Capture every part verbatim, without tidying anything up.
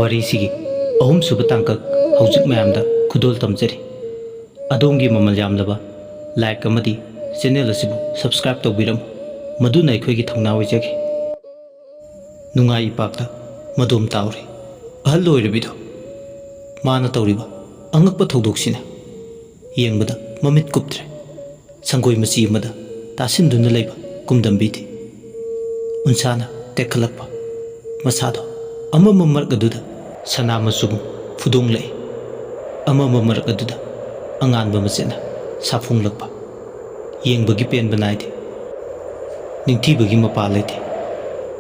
ꯋꯥꯔꯤꯁꯤꯒꯤ ꯑꯍꯨꯝꯁꯨꯕ ꯇꯥꯡꯀꯛ ꯍꯧꯖꯤꯛ ꯃꯌꯥꯝꯗ ꯈꯨꯗꯣꯜ ꯇꯝꯖꯔꯤ꯫ ꯑꯗꯣꯝꯒꯤ ꯃꯃꯜ ꯌꯥꯝꯂꯕ like ꯑꯃꯗꯤ channel ꯑꯁꯤꯕꯨ subscribe ꯇꯧꯕꯤꯔꯝꯃꯨ, ꯃꯗꯨꯅ ꯑꯩꯈꯣꯏꯒꯤ ꯊꯧꯅꯥ ꯑꯣꯏꯖꯒꯦ꯫ ꯅꯨꯡꯉꯥꯏ ꯏꯄꯥꯛꯇ ꯃꯗꯣꯝ ꯇꯥꯎꯔꯤ꯫ ꯑꯍꯜ ꯑꯣꯏꯔꯕꯤꯗꯣ, ꯃꯥꯅ ꯇꯧꯔꯤꯕ ꯑꯉꯛꯄ ꯊꯧꯗꯣꯛꯁꯤꯅ ꯌꯦꯡꯕꯗ ꯃꯃꯤꯠ ꯀꯨꯞꯇ꯭ꯔꯦ꯫ ꯁꯪꯒꯣꯏ ꯃꯆꯤ ꯑꯃꯗ ꯇꯥꯁꯤꯟꯗꯨꯅ ꯂꯩꯕ ꯀꯨꯝꯗꯝꯕꯤꯗꯤ ꯎꯟꯁꯥꯅ ꯇꯦꯛꯈꯠꯂꯛꯄ ꯃꯁꯥꯗꯣ ꯑꯃꯝꯕ ꯃꯔꯛ ꯑꯗꯨꯗ ꯁꯅꯥ ꯃꯆꯨꯒꯨꯝ ꯐꯨꯗꯣꯡꯂꯛꯏ꯫ ꯑꯃꯝꯕ ꯃꯔꯛ ꯑꯗꯨꯗ ꯑꯉꯥꯟꯕ ꯃꯆꯦꯠꯅ ꯁꯥꯐꯣꯡꯂꯛꯄ ꯌꯦꯡꯕꯒꯤ ꯄꯦꯟꯕ ꯅꯥꯏꯗꯦ꯫ ꯅꯤꯡꯊꯤꯕꯒꯤ ꯃꯄꯥ ꯂꯩꯇꯦ꯫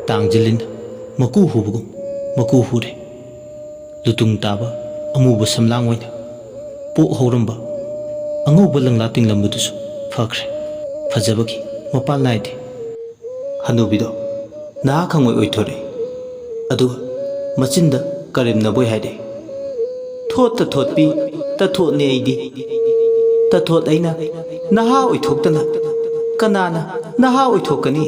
ꯇꯥꯡꯖꯤꯜꯂꯤꯅ ꯃꯀꯨ ꯍꯨꯕꯒꯨꯝ ꯃꯀꯨ ꯍꯨꯔꯦ꯫ ꯂꯨꯇꯨꯡ ꯇꯥꯕ ꯑꯃꯨꯕ ꯁꯝꯂꯥꯡ ꯑꯣꯏꯅ ꯄꯣꯛ ꯍꯧꯔꯝꯕ ꯑꯉꯧꯕ ꯂꯪꯂꯥ ꯇꯤꯡꯂꯝꯕꯗꯨꯁꯨ ꯐꯈ꯭ꯔꯦ꯫ ꯐꯖꯕꯒꯤ ꯃꯄꯥꯜ ꯅꯥꯏꯗꯦ꯫ ꯍꯅꯨꯕꯤꯗꯣ ꯅꯍꯥ ꯈꯪꯑꯣꯏ ꯑꯣꯏꯊꯣꯔꯛꯏ꯫ ꯑꯗꯨꯒ ꯃꯆꯤꯟꯗ ꯀꯔꯦꯝꯅꯕꯣꯏ ꯍꯥꯏꯔꯛꯏ, "ꯊꯣꯠꯇ ꯊꯣꯠꯄꯤ ꯇꯊꯣꯠꯅꯦ ꯑꯩꯗꯤ꯫ ꯇꯊꯣꯠ ꯑꯩꯅ ꯅꯍꯥ ꯑꯣꯏꯊꯣꯛꯇꯅ ꯀꯅꯥꯅ ꯅꯍꯥ ꯑꯣꯏꯊꯣꯛꯀꯅꯤ?"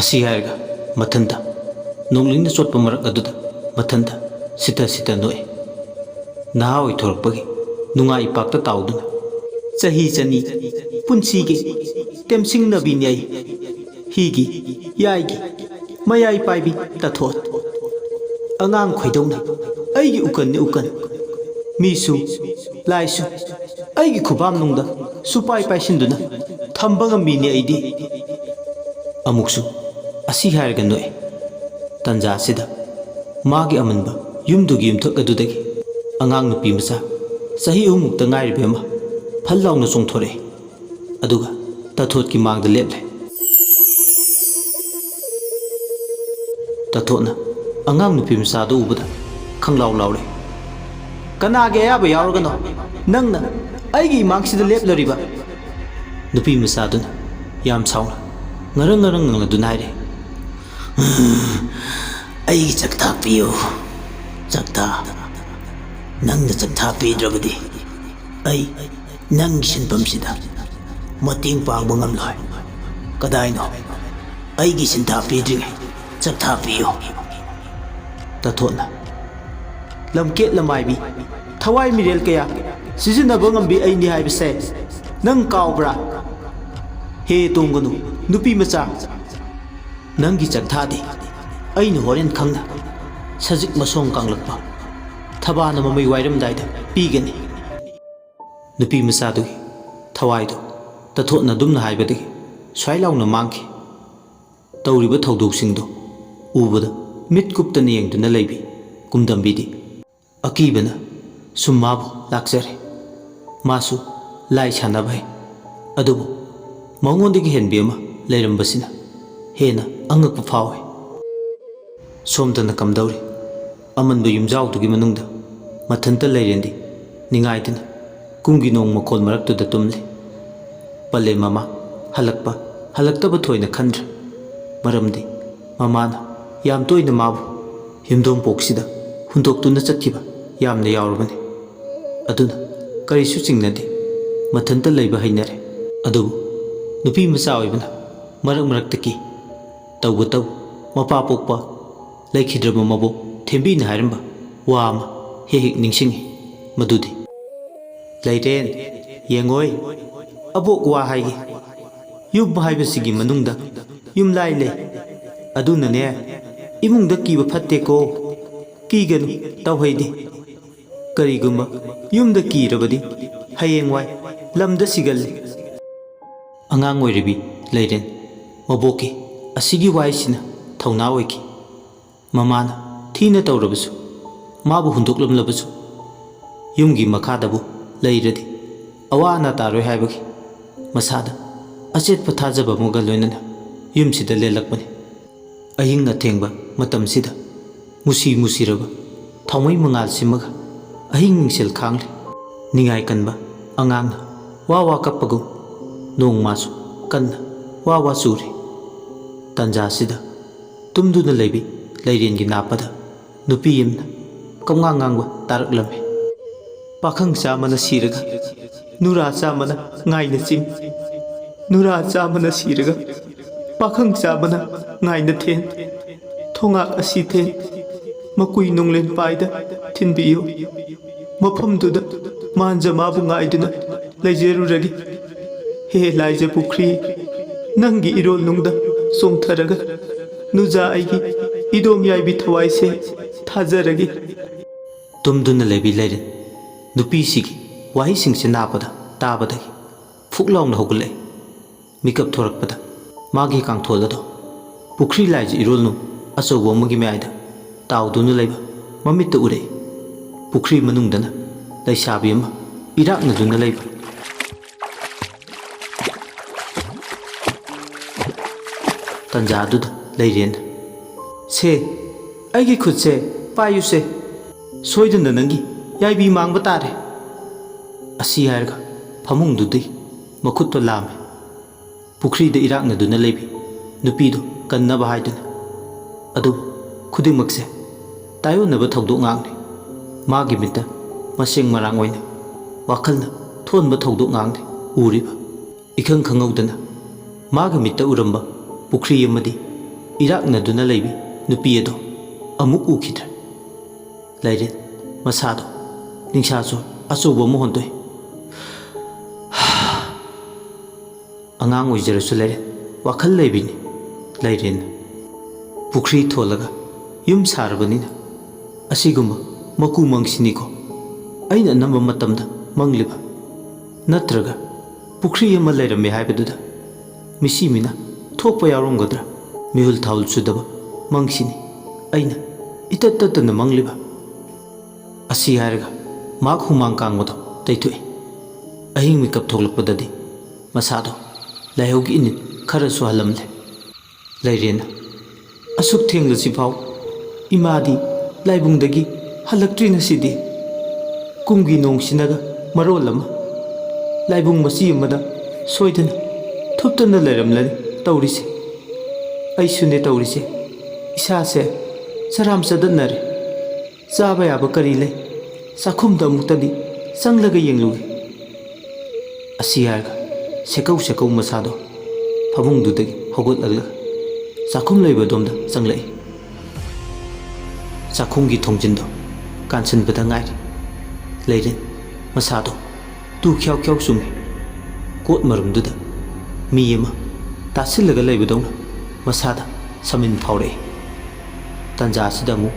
ꯑꯁꯤ ꯍꯥꯏꯔꯒ ꯃꯊꯟꯇ ꯅꯣꯡꯂꯤꯡꯅ ꯆꯣꯠꯄ ꯃꯔꯛ ꯑꯗꯨꯗ ꯃꯊꯟꯇ ꯁꯤꯇ ꯁꯤꯇ ꯅꯣꯛꯏ꯫ ꯅꯍꯥ ꯑꯣꯏꯊꯣꯔꯛꯄꯒꯤ ꯅꯨꯡꯉꯥꯏ ꯏꯄꯥꯛꯇ ꯇꯥꯎꯗꯨꯅ, "ꯆꯍꯤ ꯆꯅꯤ ꯄꯨꯟꯁꯤꯒꯤ ꯇꯦꯝꯁꯤꯡꯅꯕꯤꯅꯤ ꯑꯩ꯫ ꯍꯤꯒꯤ ꯌꯥꯏꯒꯤ ꯃꯌꯥꯏ ꯄꯥꯏꯕꯤ ꯇꯊꯣꯠ꯫ ꯑꯉꯥꯡ ꯈꯣꯏꯗꯧꯅ ꯑꯩꯒꯤ ꯎꯀꯟꯅꯤ ꯎꯀꯟ꯫ ꯃꯤꯁꯨ ꯂꯥꯏꯁꯨ ꯑꯩꯒꯤ ꯈꯨꯕꯥꯝꯅꯨꯡꯗ ꯁꯨꯄꯥꯏ ꯄꯥꯏꯁꯤꯟꯗꯨꯅ ꯊꯝꯕ ꯉꯝꯃꯤꯅꯦ ꯑꯩꯗꯤ꯫" ꯑꯃꯨꯛꯁꯨ ꯑꯁꯤ ꯍꯥꯏꯔꯒ ꯅꯣꯛꯏ꯫ ꯇꯟꯖꯥ ꯑꯁꯤꯗ ꯃꯥꯒꯤ ꯑꯃꯟꯕ ꯌꯨꯝꯗꯨꯒꯤ ꯌꯨꯝꯊꯛ ꯑꯗꯨꯗꯒꯤ ꯑꯉꯥꯡ ꯅꯨꯄꯤ ꯃꯆꯥ ꯆꯍꯤ ꯑꯍꯨꯝꯃꯨꯛꯇ ꯉꯥꯏꯔꯤꯕꯤ ꯑꯃ ꯐꯜ ꯂꯥꯎꯅ ꯆꯣꯡꯊꯣꯔꯛꯏ꯫ ꯑꯗꯨꯒ ꯇꯊꯣꯠꯀꯤ ꯃꯥꯡꯗ ꯂꯦꯞꯂꯦ꯫ ꯇꯊꯣꯠꯅ ꯑꯉꯥꯡ ꯅꯨꯄꯤ ꯃꯆꯥꯗꯨ ꯎꯕꯗ ꯈꯪꯂꯥꯎ ꯂꯥꯎꯔꯦ꯫ "ꯀꯅꯥꯒꯤ ꯑꯌꯥꯕ ꯌꯥꯎꯔꯒꯅꯣ ꯅꯪꯅ ꯑꯩꯒꯤ ꯏꯃꯥꯡꯁꯤꯗ ꯂꯦꯞꯂꯔꯤꯕ?" ꯅꯨꯄꯤ ꯃꯆꯥꯗꯨꯅ ꯌꯥꯝ ꯁꯥꯎꯅ ꯉꯔꯪ ꯉꯔꯪ ꯉꯪꯂꯗꯨꯅ ꯍꯥꯏꯔꯦ, "ꯑꯩꯒꯤ ꯆꯥꯛꯊꯥ ꯄꯤꯌꯨ, ꯆꯥꯛꯊꯥ꯫ ꯅꯪꯅ ꯆꯥꯛꯊꯥ ꯄꯤꯗ꯭ꯔꯕꯗꯤ ꯑꯩ ꯅꯪꯒꯤ ꯁꯤꯟꯐꯝꯁꯤꯗ ꯃꯇꯦꯡ ꯄꯥꯡꯕ ꯉꯝꯂꯣꯏ꯫ "ꯀꯗꯥꯏꯅꯣ? ꯑꯩꯒꯤ ꯁꯤꯟꯊꯥ ꯄꯤꯗ꯭ꯔꯤꯉꯩ ꯆꯠꯊꯥ ꯄꯤꯌꯨ꯫" ꯇꯥꯊꯣꯠꯅ, "ꯂꯝꯀꯦꯠ ꯂꯃꯥꯏꯕꯤ, ꯊꯋꯥꯏ ꯃꯤꯔꯦꯜ ꯀꯌꯥ ꯁꯤꯖꯤꯟꯅꯕ ꯉꯝꯕꯤ ꯑꯩꯅꯤ ꯍꯥꯏꯕꯁꯦ ꯅꯪ ꯀꯥꯎꯕ꯭ꯔꯥ? ꯍꯦ ꯇꯣꯡꯒꯅꯨ, ꯅꯨꯄꯤ ꯃꯆꯥ꯫ ꯅꯪꯒꯤ ꯆꯠꯊꯥꯗꯤ ꯑꯩꯅ ꯍꯣꯔꯦꯟ ꯈꯪꯅ ꯁꯖꯤꯛ ꯃꯁꯣꯡ ꯀꯥꯡꯂꯛꯄ ꯊꯕꯥꯅ ꯃꯃꯩ ꯋꯥꯏꯔꯝꯗꯥꯏꯗ ꯄꯤꯒꯅꯤ꯫" ꯅꯨꯄꯤ ꯃꯆꯥꯗꯨꯒꯤ ꯊꯋꯥꯏꯗꯨ ꯇꯥꯊꯣꯠꯅ ꯑꯗꯨꯝꯅ ꯍꯥꯏꯕꯗꯒꯤ ꯁ꯭ꯋꯥꯏ ꯂꯥꯎꯅ ꯃꯥꯡꯈꯤ꯫ ꯇꯧꯔꯤꯕ ꯊꯧꯗꯣꯛꯁꯤꯡꯗꯨ ꯎꯕꯗ ꯃꯤꯠ ꯀꯨꯞꯇꯅ ꯌꯦꯡꯗꯨꯅ ꯂꯩꯕꯤ ꯀꯨꯝꯗꯝꯕꯤꯗꯤ ꯑꯀꯤꯕꯅ ꯁꯨꯝ ꯃꯥꯕꯨ ꯂꯥꯛꯆꯔꯦ꯫ ꯃꯥꯁꯨ ꯂꯥꯏ ꯁꯥꯟꯅꯕ ꯍꯩ, ꯑꯗꯨꯕꯨ ꯃꯉꯣꯟꯗꯒꯤ ꯍꯦꯟꯕꯤ ꯑꯃ ꯂꯩꯔꯝꯕꯁꯤꯅ ꯍꯦꯟꯅ ꯑꯉꯛꯄ ꯐꯥꯎꯏ꯫ ꯁꯣꯝꯗꯅ ꯀꯝꯗꯧꯔꯤ? ꯑꯃꯟꯕ ꯌꯨꯝꯖꯥꯎꯗꯨꯒꯤ ꯃꯅꯨꯡꯗ ꯃꯊꯟꯇ ꯂꯩꯔꯦꯟꯗꯤ ꯅꯤꯡꯉꯥꯏꯗꯨꯅ ꯀꯨꯝꯒꯤ ꯅꯣꯡ ꯃꯈꯣꯜ ꯃꯔꯛꯇꯨꯗ ꯇꯨꯝꯂꯤ꯫ ꯄꯂꯦꯝ ꯃꯃꯥ ꯍꯜꯂꯛꯄ ꯍꯜꯂꯛꯇꯕ ꯊꯣꯏꯅ ꯈꯟꯗ꯭ꯔꯦ꯫ ꯃꯔꯝꯗꯤ ꯃꯃꯥꯅ ꯌꯥꯝ ꯇꯣꯏꯅ ꯃꯥꯕꯨ ꯌꯨꯝꯊꯣꯡꯄꯣꯛꯁꯤꯗ ꯍꯨꯟꯗꯣꯛꯇꯨꯅ ꯆꯠꯈꯤꯕ ꯌꯥꯝꯅ ꯌꯥꯎꯔꯕꯅꯤ꯫ ꯑꯗꯨꯅ ꯀꯔꯤꯁꯨ ꯆꯤꯡꯅꯗꯦ꯫ ꯃꯊꯟꯇ ꯂꯩꯕ ꯍꯩꯅꯔꯦ꯫ ꯑꯗꯨꯕꯨ ꯅꯨꯄꯤ ꯃꯆꯥ ꯑꯣꯏꯕꯅ ꯃꯔꯛ ꯃꯔꯛꯇ ꯀꯤ꯫ ꯇꯧꯕꯇꯕꯨ ꯃꯄꯥ ꯄꯣꯛꯄ ꯂꯩꯈꯤꯗ꯭ꯔꯕ ꯃꯕꯣꯛ ꯊꯦꯝꯕꯤꯅ ꯍꯥꯏꯔꯝꯕ ꯋꯥ ꯑꯃ ꯍꯦꯛ ꯍꯦꯛ ꯅꯤꯡꯁꯤꯡꯏ꯫ ꯃꯗꯨꯗꯤ, "ꯂꯩꯔꯦꯟ, ꯌꯦꯡꯉꯣꯏ, ꯑꯕꯣꯛ ꯋꯥ ꯍꯥꯏꯒꯦ꯫ ꯌꯨꯝ ꯍꯥꯏꯕꯁꯤꯒꯤ ꯃꯅꯨꯡꯗ ꯌꯨꯝꯂꯥꯏ ꯂꯩ꯫ ꯑꯗꯨꯅꯅꯦ, ꯏꯃꯨꯡꯗ ꯀꯤꯕ ꯐꯠꯇꯦꯀꯣ꯫ ꯀꯤꯒꯅꯨ, ꯇꯧꯍꯩꯗꯦ꯫ ꯀꯔꯤꯒꯨꯝꯕ ꯌꯨꯝꯗ ꯀꯤꯔꯕꯗꯤ ꯍꯌꯦꯡꯋꯥꯏ ꯂꯝꯗ ꯁꯤꯒꯜꯂꯤ꯫" ꯑꯉꯥꯡ ꯑꯣꯏꯔꯤꯕꯤ ꯂꯩꯔꯦꯟ ꯃꯕꯣꯛꯀꯤ ꯑꯁꯤꯒꯤ ꯋꯥꯍꯩꯁꯤꯅ ꯊꯧꯅꯥ ꯑꯣꯏꯈꯤ꯫ ꯃꯃꯥꯅ ꯊꯤꯅ ꯇꯧꯔꯕꯁꯨ, ꯃꯥꯕꯨ ꯍꯨꯟꯗꯣꯛꯂꯝꯂꯕꯁꯨ, ꯌꯨꯝꯒꯤ ꯃꯈꯥꯗꯕꯨ ꯂꯩꯔꯗꯤ ꯑꯋꯥ ꯑꯅꯥ ꯇꯥꯔꯣꯏ ꯍꯥꯏꯕꯒꯤ ꯃꯁꯥꯗ ꯑꯆꯦꯠꯄ ꯊꯥꯖꯕ ꯑꯃꯒ ꯂꯣꯏꯅꯅ ꯌꯨꯝꯁꯤꯗ ꯂꯦꯜꯂꯛꯄꯅꯤ꯫ ꯑꯍꯤꯡ ꯑꯊꯦꯡꯕ ꯃꯇꯝꯁꯤꯗ ꯃꯨꯁꯤ ꯃꯨꯁꯤꯔꯕ ꯊꯥꯎꯃꯩ ꯃꯉꯥꯜ ꯁꯤꯝꯃꯒ ꯑꯍꯤꯡ ꯃꯤꯡꯁꯦꯜ ꯈꯥꯡꯂꯤ꯫ ꯅꯤꯡꯉꯥꯏ ꯀꯟꯕ ꯑꯉꯥꯡꯅ ꯋꯥ ꯋꯥ ꯀꯞꯄꯒꯨꯝ ꯅꯣꯡꯃꯁꯨ ꯀꯟꯅ ꯋꯥ ꯋꯥ ꯆꯨꯔꯤ꯫ ꯇꯥꯟꯖꯥꯁꯤꯗ ꯇꯨꯝꯗꯨꯅ ꯂꯩꯕꯤ ꯂꯩꯔꯦꯟꯒꯤ ꯅꯥꯞꯄꯗ ꯅꯨꯄꯤ ꯑꯃꯅ ꯀꯞꯉꯥꯡ ꯉꯥꯡꯕ ꯇꯥꯔꯛꯂꯝꯃꯤ꯫ "ꯄꯥꯈꯪ ꯆꯥꯝꯃꯅ ꯁꯤꯔꯒ ꯅꯨꯔꯥ ꯆꯥꯝꯃꯅ ꯉꯥꯏꯅ ꯆꯤꯡ꯫ ꯅꯨꯔꯥ ꯆꯥꯝꯃꯅ ꯁꯤꯔꯒ ꯄꯥꯈꯪ ꯆꯥꯝꯃꯅ ꯉꯥꯏꯅ ꯊꯦꯟ, ꯊꯣꯉꯥꯛ ꯑꯁꯤ ꯊꯦꯟ, ꯃꯀꯨꯏ ꯅꯣꯡꯂꯦꯟ ꯄꯥꯏꯗ ꯊꯤꯟꯕꯤꯌꯨ꯫ ꯃꯐꯝꯗꯨꯗ ꯃꯥꯟꯖ ꯃꯥꯕꯨ ꯉꯥꯏꯗꯨꯅ ꯂꯩꯖꯔꯨꯔꯒꯦ꯫ ꯍꯦ ꯂꯥꯏꯖ ꯄꯨꯈ꯭ꯔꯤ, ꯅꯪꯒꯤ ꯏꯔꯣꯜ ꯅꯨꯡꯗ ꯆꯣꯡꯊꯔꯒ ꯅꯨꯖꯥ ꯑꯩꯒꯤ ꯏꯗꯣꯝ ꯌꯥꯏꯕꯤ ꯊꯋꯥꯏꯁꯦ ꯊꯥꯖꯔꯒꯦ꯫ ꯇꯨꯝꯗꯨꯅ ꯂꯩꯕꯤ ꯂꯩꯔꯦ꯫ ꯅꯨꯄꯤꯁꯤꯒꯤ ꯋꯥꯍꯩꯁꯤꯡꯁꯦ ꯅꯥꯕꯗ ꯇꯥꯕꯗꯒꯤ ꯐꯨꯛ ꯂꯥꯎꯅ ꯍꯧꯒꯠꯂꯛꯏ꯫ ꯃꯤꯀꯞ ꯊꯣꯔꯛꯄꯗ ꯃꯥꯒꯤ ꯀꯥꯡꯊꯣꯜ ꯑꯗꯣ ꯄꯨꯈ꯭ꯔꯤ ꯂꯥꯏꯖ ꯏꯔꯣꯜꯅꯨ ꯑꯆꯧꯕ ꯑꯃꯒꯤ ꯃꯌꯥꯏꯗ ꯇꯥꯎꯗꯨꯅ ꯂꯩꯕ ꯃꯃꯤꯠꯇ ꯎꯔꯛꯏ꯫ ꯄꯨꯈ꯭ꯔꯤ ꯃꯅꯨꯡꯗꯅ ꯂꯩꯁꯥꯕꯤ ꯑꯃ ꯏꯔꯥꯛꯅꯗꯨꯅ ꯂꯩꯕ꯫ ꯇꯟꯖꯥꯗꯨꯗ ꯂꯩꯔꯦꯟꯅ, "ꯁꯦ, ꯑꯩꯒꯤ ꯈꯨꯠꯁꯦ ꯄꯥꯏꯌꯨꯁꯦ, ꯁꯣꯏꯗꯅ ꯅꯪꯒꯤ ꯌꯥꯏꯕꯤ ꯃꯥꯡꯕ ꯇꯥꯔꯦ" ꯑꯁꯤ ꯍꯥꯏꯔꯒ ꯐꯃꯨꯡꯗꯨꯗꯒꯤ ꯃꯈꯨꯠꯇꯣ ꯂꯥꯝꯃꯦ꯫ ꯄꯨꯈ꯭ꯔꯤꯗ ꯏꯔꯥꯛꯅꯗꯨꯅ ꯂꯩꯕꯤ ꯅꯨꯄꯤꯗꯣ ꯀꯟꯅꯕ ꯍꯥꯏꯗꯨꯅ꯫ ꯑꯗꯨꯕꯨ ꯈꯨꯗꯤꯡꯃꯛꯁꯦ ꯇꯥꯏꯑꯣꯟꯅꯕ ꯊꯧꯗꯣꯛ ꯉꯥꯛꯅꯤ꯫ ꯃꯥꯒꯤ ꯃꯤꯠꯇ ꯃꯁꯦꯡ ꯃꯔꯥꯡ ꯑꯣꯏꯅ ꯋꯥꯈꯜꯅ ꯊꯣꯟꯕ ꯊꯧꯗꯣꯛ ꯉꯥꯛꯅꯤ ꯎꯔꯤꯕ꯫ ꯏꯈꯪ ꯈꯪꯍꯧꯗꯅ ꯃꯥꯒꯤ ꯃꯤꯠꯇ ꯎꯔꯝꯕ ꯄꯨꯈ꯭ꯔꯤ ꯑꯃꯗꯤ ꯏꯔꯥꯛꯅꯗꯨꯅ ꯂꯩꯕꯤ ꯅꯨꯄꯤ ꯑꯗꯣ ꯑꯃꯨꯛ ꯎꯈꯤꯗ꯭ꯔꯦ꯫ ꯂꯩꯔꯦ ꯃꯁꯥꯗꯣ ꯅꯤꯡꯁꯥꯁꯨ ꯑꯆꯧꯕ ꯑꯃ ꯍꯣꯟꯗꯣꯛꯏ꯫ ꯑꯉꯥꯡ ꯑꯣꯏꯖꯔꯁꯨ ꯂꯩꯔꯦ ꯋꯥꯈꯜ ꯂꯩꯕꯤꯅꯤ ꯂꯩꯔꯦꯅ꯫ ꯄꯨꯈ꯭ꯔꯤ ꯊꯣꯜꯂꯒ ꯌꯨꯝ ꯁꯥꯔꯕꯅꯤꯅ ꯑꯁꯤꯒꯨꯝꯕ ꯃꯀꯨ ꯃꯪꯁꯤꯅꯤꯀꯣ ꯑꯩꯅ ꯑꯅꯝꯕ ꯃꯇꯝꯗ ꯃꯪꯂꯤꯕ꯫ ꯅꯠꯇ꯭ꯔꯒ ꯄꯨꯈ꯭ꯔꯤ ꯑꯃ ꯂꯩꯔꯝꯃꯦ ꯍꯥꯏꯕꯗꯨꯗ ꯃꯤꯁꯤ ꯃꯤꯅ ꯊꯣꯛꯄ ꯌꯥꯎꯔꯝꯒꯗ꯭ꯔꯥ? ꯃꯤꯍꯨꯜ ꯊꯥꯍꯨꯜ ꯆꯨꯗꯕ ꯃꯪꯁꯤꯅꯤ ꯑꯩꯅ ꯏꯇꯠ ꯇꯠꯇꯅ ꯃꯪꯂꯤꯕ꯫ ꯑꯁꯤ ꯍꯥꯏꯔꯒ ꯃꯍꯥꯛ ꯍꯨꯃꯥꯡ ꯀꯥꯡꯕꯗꯣ ꯇꯩꯊꯣꯛꯏ꯫ ꯑꯍꯤꯡ ꯃꯤꯀꯞ ꯊꯣꯛꯂꯛꯄꯗꯗꯤ ꯃꯁꯥꯗꯣ ꯂꯥꯏꯍꯧꯒꯤ ꯏꯅꯤꯠ ꯈꯔꯁꯨ ꯍꯜꯂꯝꯂꯦ꯫ ꯂꯩꯔꯦꯅ, "ꯑꯁꯨꯛ ꯊꯦꯡꯂꯁꯤꯐꯥꯎ ꯏꯃꯥꯗꯤ ꯂꯥꯏꯕꯨꯡꯗꯒꯤ ꯍꯜꯂꯛꯇ꯭ꯔꯤ ꯉꯁꯤꯗꯤ꯫ ꯀꯨꯝꯒꯤ ꯅꯣꯡꯁꯤꯅꯒ ꯃꯔꯣꯜ ꯑꯃ ꯂꯥꯏꯕꯨꯡ ꯃꯆꯤ ꯑꯃꯗ ꯁꯣꯏꯗꯅ ꯊꯨꯞꯇꯅ ꯂꯩꯔꯝꯂꯅꯤ ꯇꯧꯔꯤꯁꯦ꯫ ꯑꯩꯁꯨꯅꯦ ꯇꯧꯔꯤꯁꯦ, ꯏꯁꯥꯁꯦ ꯆꯔꯥꯝ ꯆꯗꯠꯅꯔꯦ꯫ ꯆꯥꯕ ꯌꯥꯕ ꯀꯔꯤ ꯂꯩ? ꯆꯥꯛꯈꯨꯝꯗ ꯑꯃꯨꯛꯇꯗꯤ ꯆꯪꯂꯒ ꯌꯦꯡꯂꯨꯒꯦ"꯫ ꯑꯁꯤ ꯍꯥꯏꯔꯒ ꯁꯦꯀꯧ ꯁꯦꯀꯧ ꯃꯁꯥꯗꯣ ꯐꯃꯨꯡꯗꯨꯗꯒꯤ ꯍꯧꯒꯠꯂꯛꯂꯒ ꯆꯥꯛꯈꯨꯝ ꯂꯩꯕ ꯑꯗꯣꯝꯗ ꯆꯪꯂꯛꯏ꯫ ꯆꯥꯛꯈꯨꯝꯒꯤ ꯊꯣꯡꯖꯤꯟꯗꯣ ꯀꯥꯟꯁꯤꯟꯕꯗ ꯉꯥꯏꯔꯤ꯫ ꯂꯩꯔꯦ ꯃꯁꯥꯗꯣ ꯇꯨ ꯈ꯭ꯌꯥꯎ ꯈ꯭ꯌꯥꯎ ꯆꯨꯡꯉꯤ꯫ ꯀꯣꯠ ꯃꯔꯨꯝꯗꯨꯗ ꯃꯤ ꯑꯃ ꯇꯥꯁꯤꯜꯂꯒ ꯂꯩꯕꯗꯧꯅ ꯃꯁꯥꯗ ꯁꯃꯤꯟ ꯐꯥꯎꯔꯛꯏ꯫ ꯇꯥꯟꯖꯥ ꯑꯁꯤꯗ ꯑꯃꯨꯛ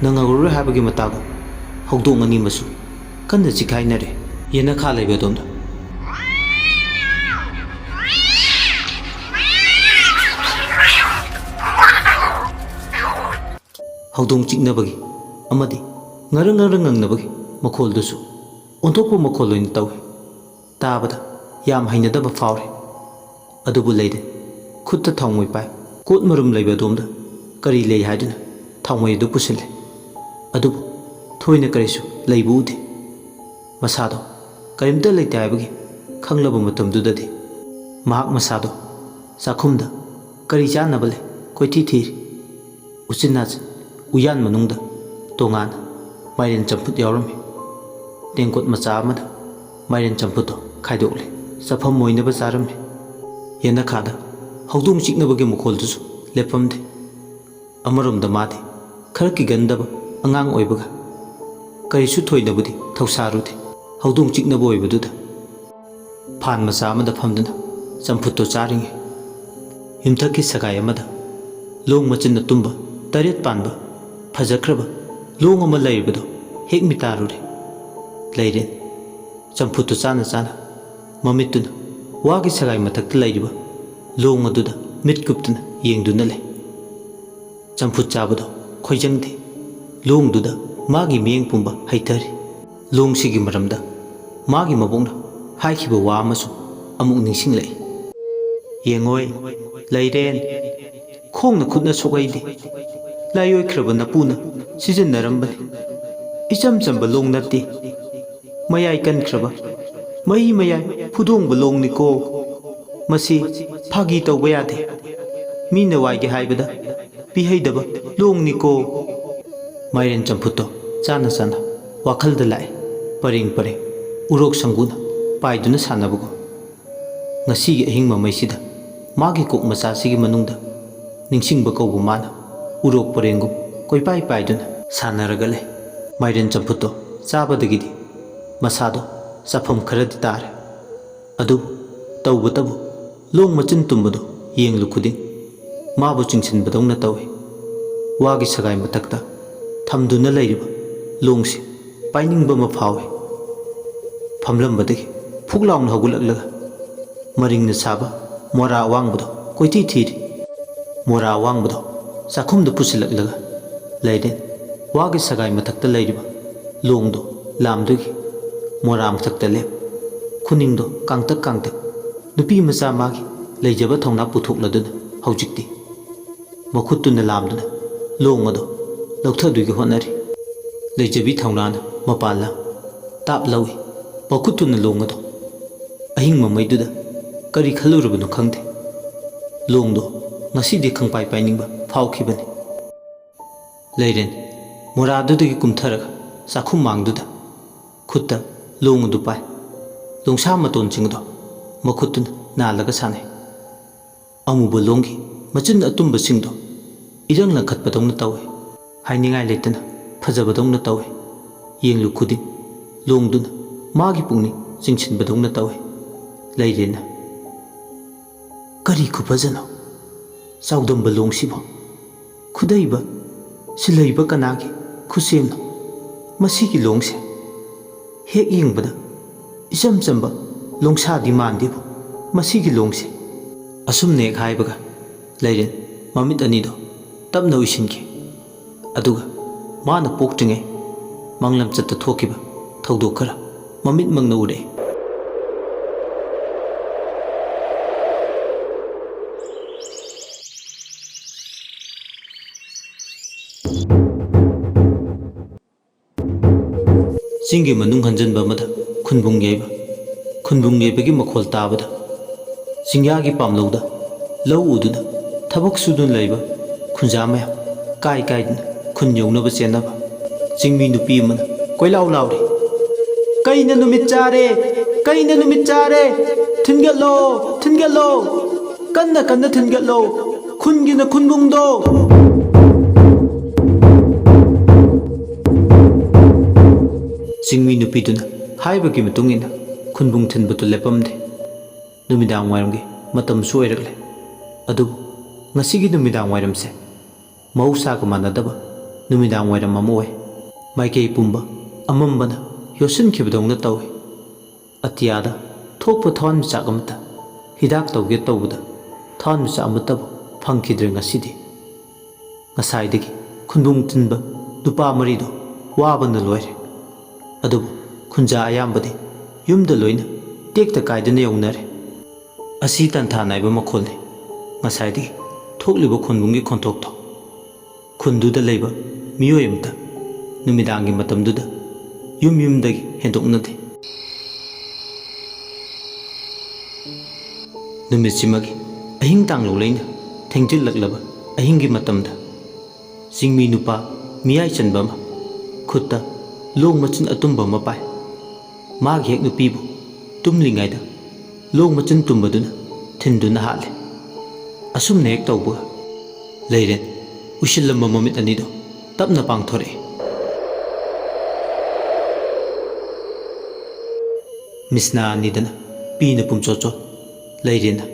ꯅꯪꯍꯧꯔꯔꯣꯏ ꯍꯥꯏꯕꯒꯤ ꯃꯇꯥꯒꯨꯝ ꯍꯧꯗꯣꯡ ꯑꯅꯤꯃꯁꯨ ꯀꯟꯅ ꯆꯤꯛꯈꯥꯏꯅꯔꯦ꯫ ꯌꯦꯅꯈꯥ ꯂꯩꯕ ꯑꯗꯣꯝꯗ ꯍꯧꯗꯣꯡ ꯆꯤꯛꯅꯕꯒꯤ ꯑꯃꯗꯤ ꯉꯔꯪ ꯉꯔꯪ ꯉꯪꯅꯕꯒꯤ ꯃꯈꯣꯜꯗꯨꯁꯨ ꯑꯣꯟꯊꯣꯛꯄ ꯃꯈꯣꯜ ꯑꯣꯏꯅ ꯇꯧꯏ꯫ ꯇꯥꯕꯗ ꯌꯥꯝ ꯍꯩꯅꯗꯕ ꯐꯥꯎꯔꯦ꯫ ꯑꯗꯨꯕꯨ ꯂꯩꯔꯦ ꯈꯨꯠꯇ ꯊꯥꯎꯃꯩ ꯄꯥꯏ ꯀꯣꯠ ꯃꯔꯨꯝ ꯂꯩꯕ ꯑꯗꯣꯝꯗ ꯀꯔꯤ ꯂꯩ ꯍꯥꯏꯗꯨꯅ ꯊꯥꯎꯃꯩ ꯑꯗꯨ ꯄꯨꯁꯤꯜꯂꯦ꯫ ꯑꯗꯨꯕꯨ ꯊꯣꯏꯅ ꯀꯔꯤꯁꯨ ꯂꯩꯕ ꯎꯗꯦ꯫ ꯃꯁꯥꯗꯣ ꯀꯔꯤꯝꯇ ꯂꯩꯇꯦ ꯍꯥꯏꯕꯒꯤ ꯈꯪꯂꯕ ꯃꯇꯝꯗꯨꯗꯗꯤ ꯃꯍꯥꯛ ꯃꯁꯥꯗꯣ ꯆꯥꯛꯈꯨꯝꯗ ꯀꯔꯤ ꯆꯥꯅꯕ ꯂꯩ ꯀꯣꯏꯊꯤ ꯊꯤꯔꯤ꯫ ꯎꯆꯤꯟ ꯅꯥꯆꯤꯟ ꯎꯌꯥꯟ ꯃꯅꯨꯡꯗ ꯇꯣꯉꯥꯟꯅ ꯃꯥꯏꯔꯦꯟ ꯆꯝꯐꯨꯠ ꯌꯥꯎꯔꯝꯃꯤ꯫ ꯇꯦꯡꯀꯣꯠ ꯃꯆꯥ ꯑꯃꯗ ꯃꯥꯏꯔꯦꯟ ꯆꯝꯐꯨꯠꯇꯣ ꯈꯥꯏꯗꯣꯛꯂꯦ꯫ ꯆꯥꯐꯝ ꯑꯣꯏꯅꯕ ꯆꯥꯔꯝꯃꯤ꯫ ꯌꯦꯅꯈꯥꯗ ꯍꯧꯗꯣꯡ ꯆꯤꯛꯅꯕꯒꯤ ꯃꯈꯣꯜꯗꯨꯁꯨ ꯂꯦꯞꯄꯝꯗꯦ꯫ ꯑꯃꯔꯣꯝꯗ ꯃꯥꯗꯤ ꯈꯔ ꯀꯤꯒꯟꯗꯕ ꯑꯉꯥꯡ ꯑꯣꯏꯕꯒ ꯀꯔꯤꯁꯨ ꯊꯣꯏꯅꯕꯨꯗꯤ ꯊꯧꯁꯥꯔꯨꯗꯦ꯫ ꯍꯧꯗꯣꯡ ꯆꯤꯛꯅꯕ ꯑꯣꯏꯕꯗꯨꯗ ꯐꯥꯟ ꯃꯆꯥ ꯑꯃꯗ ꯐꯝꯗꯨꯅ ꯆꯝꯐꯨꯠꯇꯣ ꯆꯥꯔꯤꯉꯩ ꯌꯨꯝꯊꯛꯀꯤ ꯁꯒꯥꯏ ꯑꯃꯗ ꯂꯣꯡ ꯃꯆꯤꯟꯅ ꯇꯨꯝꯕ ꯇꯔꯦꯠ ꯄꯥꯟꯕ ꯐꯖꯈ꯭ꯔꯕ ꯂꯣꯡ ꯑꯃ ꯂꯩꯔꯤꯕꯗꯣ ꯍꯦꯛ ꯃꯤꯇꯥꯔꯨꯔꯦ꯫ ꯂꯩꯔꯦ ꯆꯝꯐꯨꯠꯇꯨ ꯆꯥꯅ ꯆꯥꯅ ꯃꯃꯤꯠꯇꯨꯅ ꯋꯥꯒꯤ ꯁꯒꯥꯏ ꯃꯊꯛꯇ ꯂꯩꯔꯤꯕ ꯂꯣꯡ ꯑꯗꯨꯗ ꯃꯤꯠ ꯀꯨꯞꯇꯨꯅ ꯌꯦꯡꯗꯨꯅ ꯂꯩ꯫ ꯆꯝꯐꯨꯠ ꯆꯥꯕꯗꯣ ꯈꯣꯏꯖꯪꯗꯦ꯫ ꯂꯣꯡꯗꯨꯗ ꯃꯥꯒꯤ ꯃꯤꯠꯌꯦꯡ ꯄꯨꯝꯕ ꯍꯩꯊꯔꯤ꯫ ꯂꯣꯡꯁꯤꯒꯤ ꯃꯔꯝꯗ ꯃꯥꯒꯤ ꯃꯕꯣꯛꯅ ꯍꯥꯏꯈꯤꯕ ꯋꯥ ꯑꯃꯁꯨ ꯑꯃꯨꯛ ꯅꯤꯡꯁꯤꯡꯂꯛꯏ꯫ "ꯌꯦꯡꯉꯣꯏ, ꯂꯩꯔꯦꯟ, ꯈꯣꯡꯅ ꯈꯨꯠꯅ ꯁꯣꯛꯍꯩꯗꯦ꯫ ꯂꯥꯏꯑꯣꯏꯈ꯭ꯔꯕ ꯅꯄꯨꯅ ꯁꯤꯖꯤꯟꯅꯔꯝꯕꯅꯤ꯫ ꯏꯆꯝ ꯆꯝꯕ ꯂꯣꯡ ꯅꯠꯇꯦ꯫ ꯃꯌꯥꯏ ꯀꯟꯈ꯭ꯔꯕ, ꯃꯍꯤ ꯃꯌꯥꯏ ꯐꯨꯗꯣꯡꯕ ꯂꯣꯡꯅꯤꯀꯣ꯫ ꯃꯁꯤ ꯐꯥꯒꯤ ꯇꯧꯕ ꯌꯥꯗꯦ꯫ ꯃꯤꯅ ꯋꯥꯏꯒꯦ ꯍꯥꯏꯕꯗ ꯄꯤꯍꯩꯗꯕ ꯂꯣꯡꯅꯤꯀꯣ"꯫ ꯃꯥꯏꯔꯦꯟ ꯆꯝꯐꯨꯠꯇꯣ ꯆꯥꯅ ꯆꯥꯅ ꯋꯥꯈꯜꯗ ꯂꯥꯛꯑꯦ꯫ ꯄꯔꯦꯡ ꯄꯔꯦꯡ ꯎꯔꯣꯛ ꯁꯪꯒꯨꯅ ꯄꯥꯏꯗꯨꯅ ꯁꯥꯟꯅꯕꯒꯨꯝ꯫ ꯉꯁꯤꯒꯤ ꯑꯍꯤꯡ ꯃꯃꯩꯁꯤꯗ ꯃꯥꯒꯤ ꯀꯣꯛ ꯃꯆꯥꯁꯤꯒꯤ ꯃꯅꯨꯡꯗ ꯅꯤꯡꯁꯤꯡꯕ ꯀꯧꯕ ꯃꯥꯅ ꯎꯔꯣꯛ ꯄꯔꯦꯡꯒꯨꯝ ꯀꯣꯏꯄꯥꯏ ꯄꯥꯏꯗꯨꯅ ꯁꯥꯟꯅꯔꯒ ꯂꯩ꯫ ꯃꯥꯏꯔꯦꯟ ꯆꯝꯐꯨꯠꯇꯣ ꯆꯥꯕꯗꯒꯤꯗꯤ ꯃꯁꯥꯗꯣ ꯆꯥꯐꯝ ꯈꯔꯗꯤ ꯇꯥꯔꯦ꯫ ꯑꯗꯨꯕꯨ ꯇꯧꯕꯇꯕꯨ ꯂꯣꯡ ꯃꯆꯤꯟ ꯇꯨꯝꯕꯗꯣ ꯌꯦꯡꯂꯨ ꯈꯨꯗꯤꯡ ꯃꯥꯕꯨ ꯆꯤꯡꯁꯤꯟꯕꯗꯧꯅ ꯇꯧꯏ꯫ ꯋꯥꯒꯤ ꯁꯒꯥꯏ ꯃꯊꯛꯇ ꯊꯝꯗꯨꯅ ꯂꯩꯔꯤꯕ ꯂꯣꯡꯁꯤ ꯄꯥꯏꯅꯤꯡꯕ ꯑꯃ ꯐꯥꯎꯏ꯫ ꯐꯝꯂꯝꯕꯗꯒꯤ ꯐꯨꯛ ꯂꯥꯎꯅ ꯍꯧꯒꯠꯂꯛꯂꯒ ꯃꯔꯤꯡꯅ ꯁꯥꯕ ꯃꯣꯔꯥ ꯑꯋꯥꯡꯕꯗꯣ ꯀꯣꯏꯊꯤ ꯊꯤꯔꯤ꯫ ꯃꯣꯔꯥ ꯑꯋꯥꯡꯕꯗꯣ ꯆꯥꯛꯈꯨꯝꯗ ꯄꯨꯁꯤꯜꯂꯛꯂꯒ ꯂꯩꯔꯦ꯫ ꯋꯥꯒꯤ ꯁꯒꯥꯏ ꯃꯊꯛꯇ ꯂꯩꯔꯤꯕ ꯂꯣꯡꯗꯣ ꯂꯥꯝꯗꯨꯒꯤ ꯃꯣꯔꯥ ꯃꯊꯛꯇ ꯂꯦꯞ꯫ ꯈꯨꯅꯤꯡꯗꯣ ꯀꯥꯡꯇꯛ ꯀꯥꯡꯇꯛ꯫ ꯅꯨꯄꯤ ꯃꯆꯥ ꯃꯥꯒꯤ ꯂꯩꯖꯕ ꯊꯧꯅꯥ ꯄꯨꯊꯣꯛꯂꯗꯨꯅ ꯍꯧꯖꯤꯛꯇꯤ ꯃꯈꯨꯠꯇꯨꯅ ꯂꯥꯝꯗꯨꯅ ꯂꯣꯡ ꯑꯗꯣ ꯂꯧꯊꯗꯨꯒꯤ ꯍꯣꯠꯅꯔꯤ꯫ ꯂꯩꯖꯕꯤ ꯊꯧꯅꯥꯅ ꯃꯄꯥꯟ ꯂꯥꯝ ꯇꯥꯞ ꯂꯧꯏ꯫ ꯃꯈꯨꯠꯇꯨꯅ ꯂꯣꯡ ꯑꯗꯣ ꯑꯍꯤꯡ ꯃꯃꯩꯗꯨꯗ ꯀꯔꯤ ꯈꯜꯂꯨꯔꯕꯅꯣ ꯈꯪꯗꯦ꯫ ꯂꯣꯡꯗꯣ ꯉꯁꯤꯗꯤ ꯈꯪꯄꯥꯏ ꯄꯥꯏꯅꯤꯡꯕ ꯐꯥꯎꯈꯤꯕꯅꯤ꯫ ꯂꯩꯔꯦꯟ ꯃꯣꯔꯥꯗꯨꯗꯒꯤ ꯀꯨꯝꯊꯔꯒ ꯆꯥꯛꯈꯨꯝ ꯃꯥꯡꯗꯨꯗ ꯈꯨꯠꯇ ꯂꯣꯡ ꯑꯗꯨ ꯄꯥꯏ꯫ ꯂꯣꯡꯁꯥ ꯃꯇꯣꯟꯁꯤꯡ ꯑꯗꯣ ꯃꯈꯨꯠꯇꯨꯅ ꯅꯥꯜꯂꯒ ꯁꯥꯟꯅꯩ꯫ ꯑꯃꯨꯕ ꯂꯣꯡꯒꯤ ꯃꯆꯤꯟ ꯑꯇꯨꯝꯕꯁꯤꯡꯗꯣ ꯏꯔꯪ ꯂꯪꯈꯠꯄꯗꯧꯅ ꯇꯧꯏ꯫ ꯍꯥꯏꯅꯤꯡꯉꯥꯏ ꯂꯩꯇꯅ ꯐꯖꯕꯗꯧꯅ ꯇꯧꯏ꯫ ꯌꯦꯡꯂꯨ ꯈꯨꯗꯤꯡ ꯂꯣꯡꯗꯨꯅ ꯃꯥꯒꯤ ꯄꯨꯛꯅꯤꯡ ꯆꯤꯡꯁꯤꯟꯕꯗꯧꯅ ꯇꯧꯏ꯫ ꯂꯩꯔꯦꯅ ꯀꯔꯤ ꯈꯨꯐꯖꯅꯣ ꯆꯥꯎꯗꯝꯕ ꯂꯣꯡꯁꯤꯕꯣ? ꯈꯨꯗꯩꯕ ꯁꯤꯜꯍꯩꯕ ꯀꯅꯥꯒꯤ ꯈꯨꯠꯁꯦꯝꯅꯣ ꯃꯁꯤꯒꯤ ꯂꯣꯡꯁꯦ? ꯍꯦꯛ ꯌꯦꯡꯕꯗ ꯏꯆꯝ ꯆꯝꯕ ꯂꯣꯡꯁꯥꯗꯤ ꯃꯥꯟꯗꯦꯕꯨ ꯃꯁꯤꯒꯤ ꯂꯣꯡꯁꯦ꯫ ꯑꯁꯨꯝꯅ ꯍꯦꯛ ꯍꯥꯏꯕꯒ ꯂꯩꯔꯦꯟ ꯃꯃꯤꯠ ꯑꯅꯤꯗꯣ ꯇꯞꯅ ꯎꯏꯁꯤꯟꯈꯤ꯫ ꯑꯗꯨꯒ ꯃꯥꯅ ꯄꯣꯛꯇ꯭ꯔꯤꯉꯩ ꯃꯥꯡꯂꯝꯆꯠꯇ ꯊꯣꯛꯈꯤꯕ ꯊꯧꯗꯣꯛ ꯈꯔ ꯃꯃꯤꯠꯃꯛꯅ ꯎꯔꯛꯏ꯫ ꯆꯤꯡꯒꯤ ꯃꯅꯨꯡ ꯍꯟꯖꯤꯟꯕ ꯑꯃꯗ ꯈꯨꯟꯕꯨꯡ ꯌꯩꯕ꯫ ꯈꯨꯟꯕꯨꯡ ꯌꯩꯕꯒꯤ ꯃꯈꯣꯜ ꯇꯥꯕꯗ ꯆꯤꯡꯌꯥꯒꯤ ꯄꯥꯝꯂꯧꯗ ꯂꯧ ꯎꯗꯨꯅ ꯊꯕꯛ ꯁꯨꯗꯨꯅ ꯂꯩꯕ ꯈꯨꯟꯖꯥ ꯃꯌꯥꯝ ꯀꯥꯏ ꯀꯥꯏꯗꯨꯅ ꯈꯨꯟ ꯌꯧꯅꯕ ꯆꯦꯟꯅꯕ꯫ ꯆꯤꯡꯃꯤ ꯅꯨꯄꯤ ꯑꯃꯅ ꯀꯣꯏꯂꯥꯎ ꯂꯥꯎꯔꯤ, "ꯀꯩꯅ ꯅꯨꯃꯤꯠ ꯆꯥꯔꯦ, ꯀꯩꯅ ꯅꯨꯃꯤꯠ ꯆꯥꯔꯦ, ꯊꯤꯟꯒꯠꯂꯣ, ꯊꯤꯟꯒꯠꯂꯣ, ꯀꯟꯅ ꯀꯟꯅ ꯊꯤꯟꯒꯠꯂꯣ, ꯈꯨꯟꯒꯤꯅ ꯈꯨꯟꯕꯨꯡꯗꯣ꯫ ꯆꯤꯡꯃꯤ ꯅꯨꯄꯤꯗꯨꯅ ꯍꯥꯏꯕꯒꯤ ꯃꯇꯨꯡ ꯏꯟꯅ ꯈꯨꯟꯕꯨꯡ ꯊꯤꯟꯕꯗꯨ ꯂꯦꯞꯄꯝꯗꯦ꯫ ꯅꯨꯃꯤꯗꯥꯡ ꯋꯥꯏꯔꯝꯒꯤ ꯃꯇꯝꯁꯨ ꯑꯣꯏꯔꯛꯂꯦ꯫ ꯑꯗꯨꯕꯨ ꯉꯁꯤꯒꯤ ꯅꯨꯃꯤꯗꯥꯡ ꯋꯥꯏꯔꯝꯁꯦ ꯃꯍꯧꯁꯥꯒ ꯃꯥꯟꯅꯗꯕ ꯅꯨꯃꯤꯗꯥꯡ ꯋꯥꯏꯔꯝ ꯑꯃ ꯑꯣꯏ꯫ ꯃꯥꯏꯀꯩ ꯄꯨꯝꯕ ꯑꯃꯝꯕꯅ ꯌꯣꯠꯁꯤꯟꯈꯤꯕꯗꯧꯅ ꯇꯧꯏ꯫ ꯑꯇꯤꯌꯥꯗ ꯊꯣꯛꯄ ꯊꯋꯥꯟꯃꯤꯆꯥꯛ ꯑꯃꯠꯇ, ꯍꯤꯗꯥꯛ ꯇꯧꯒꯦ ꯇꯧꯕꯗ ꯊꯋꯥꯟꯃꯤꯆꯥꯛ ꯑꯃꯠꯇꯕꯨ ꯐꯪꯈꯤꯗ꯭ꯔꯦ ꯉꯁꯤꯗꯤ꯫ ꯉꯁꯥꯏꯗꯒꯤ ꯈꯨꯟꯕꯨꯡ ꯊꯤꯟꯕ ꯅꯨꯄꯥ ꯃꯔꯤꯗꯣ ꯋꯥꯕꯅ ꯂꯣꯏꯔꯦ꯫ ꯑꯗꯨꯕꯨ ꯈꯨꯟꯖꯥ ꯑꯌꯥꯝꯕꯗꯤ ꯌꯨꯝꯗ ꯂꯣꯏꯅ ꯇꯦꯛꯇ ꯀꯥꯏꯗꯅ ꯌꯧꯅꯔꯦ꯫ ꯑꯁꯤ ꯇꯟꯊꯥ ꯅꯥꯏꯕ ꯃꯈꯣꯜꯅꯤ ꯉꯁꯥꯏꯗꯒꯤ ꯊꯣꯛꯂꯤꯕ ꯈꯨꯟꯕꯨꯡꯒꯤ ꯈꯣꯟꯊꯣꯛꯇꯣ꯫ ꯈꯨꯟꯗꯨꯗ ꯂꯩꯕ ꯃꯤꯑꯣꯏ ꯑꯃꯇ ꯅꯨꯃꯤꯗꯥꯡꯒꯤ ꯃꯇꯝꯗꯨꯗ ꯌꯨꯝ ꯌꯨꯝꯗꯒꯤ ꯍꯦꯟꯗꯣꯛꯅꯗꯦ꯫ ꯅꯨꯃꯤꯠꯁꯤꯃꯒꯤ ꯑꯍꯤꯡ ꯇꯥꯡꯂꯨ ꯂꯩꯅ ꯊꯦꯡꯖꯤꯜꯂꯛꯂꯕ ꯑꯍꯤꯡꯒꯤ ꯃꯇꯝꯗ ꯆꯤꯡꯃꯤ ꯅꯨꯄꯥ ꯃꯤꯌꯥꯏ ꯆꯟꯕ ꯑꯃ ꯈꯨꯠꯇ ꯂꯣꯡ ꯃꯆꯤꯟ ꯑꯇꯨꯝꯕ ꯑꯃ ꯄꯥꯏ꯫ ꯃꯥꯒꯤ ꯍꯦꯛ ꯅꯨꯄꯤꯕꯨ ꯇꯨꯝꯂꯤꯉꯩꯗ ꯂꯣꯡ ꯃꯆꯤꯟ ꯇꯨꯝꯕꯗꯨꯅ ꯊꯤꯟꯗꯨꯅ ꯍꯥꯠꯂꯦ꯫ ꯑꯁꯨꯝꯅ ꯍꯦꯛ ꯇꯧꯕꯒ ꯂꯩꯔꯦꯟ ꯎꯏꯁꯤꯜꯂꯝꯕ ꯃꯃꯤꯠ ꯑꯅꯤꯗꯣ ꯇꯞꯅ ꯄꯥꯡꯊꯣꯔꯛꯏ꯫ ꯃꯤꯠꯁꯅꯥ ꯑꯅꯤꯗꯅ ꯄꯤꯅ ꯄꯨꯝꯆꯣꯠ ꯆꯣꯠ ꯂꯩꯔꯦꯟꯅ꯫